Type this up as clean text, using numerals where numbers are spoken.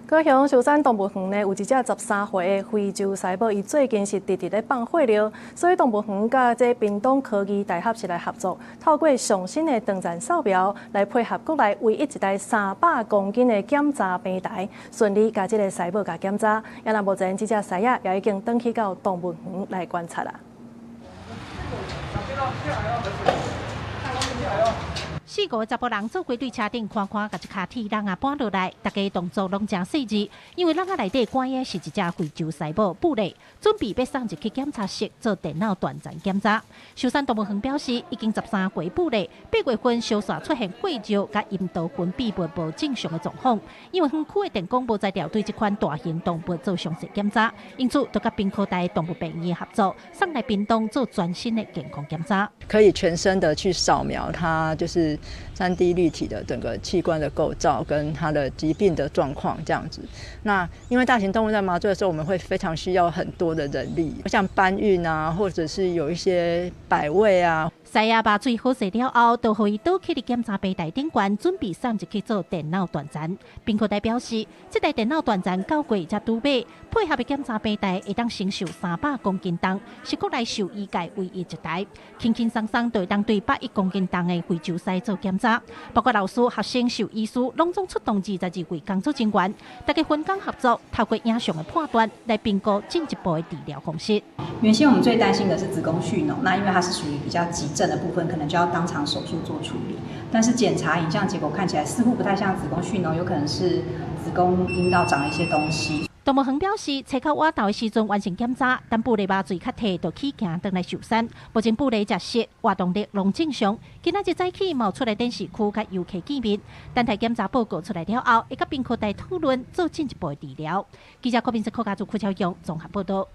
高雄壽山動物園呢，有一隻13歲的非洲獅母，伊最近是直直咧放血尿，所以動物園佮這屏東科技大學是來合作，透過上新的斷層掃描來配合國內唯一一台300公斤的檢查平台，順利共這个獅母共檢查。啊若目前這隻獅仔也已經轉去到動物園來觀察啦。四五个查埔人做伙對車頂寬寬共一跤鐵籠仔搬落來，大家動作攏誠細緻，因為籠仔內底關的是一隻非洲獅母布雷，準備欲送入去檢查室做電腦斷層檢查。壽山動物園表示，已經13歲布雷，8月份相續出現血尿佮陰道分泌物無正常的狀況，因為園區的電工無才調對這款大型動物做詳細檢查，因此就佮屏科大動物病院合作，送來屏東做全新的健康檢查。可以全身的去掃描它，就是3D 立體的整個器官的構造跟它的疾病的狀況這樣子。那因為大型動物在麻醉的時候，我們會非常需要很多的人力，像搬運啊，或者是有一些擺位啊。獅仔麻醉好勢了後，就予伊倒去佇檢查平台頂懸，準備送入去做電腦斷層。屏科大表示，這台電腦斷層較過才拄買，配合的檢查平台會當承受300公斤重，是國內獸醫界唯一一台，輕輕鬆鬆就會當對101公斤重的非洲獅做檢查。包括老師、學生、獸醫師，攏總出動22位工作人員，大家分工合作，透過影像的判斷來評估進一步的治療方式。原先我們最擔心的是子宮蓄膿，那因為它是屬於比較急症的部分，可能就要當場手術做處理。但是檢查影像結果看起來似乎不太像子宮蓄膿，有可能是子宮陰道長了一些東西。動物園表示，冊口倚晝的時陣完成檢查，等布雷麻醉較退，就起行轉來壽山。目前布雷食食活動力攏正常。今仔日早起嘛出來展示區佮遊客見面，等待檢查報告出來了後，會佮屏科大討論做進一步的治療。記者郭明哲、柯家祖、柯超勇綜合報道。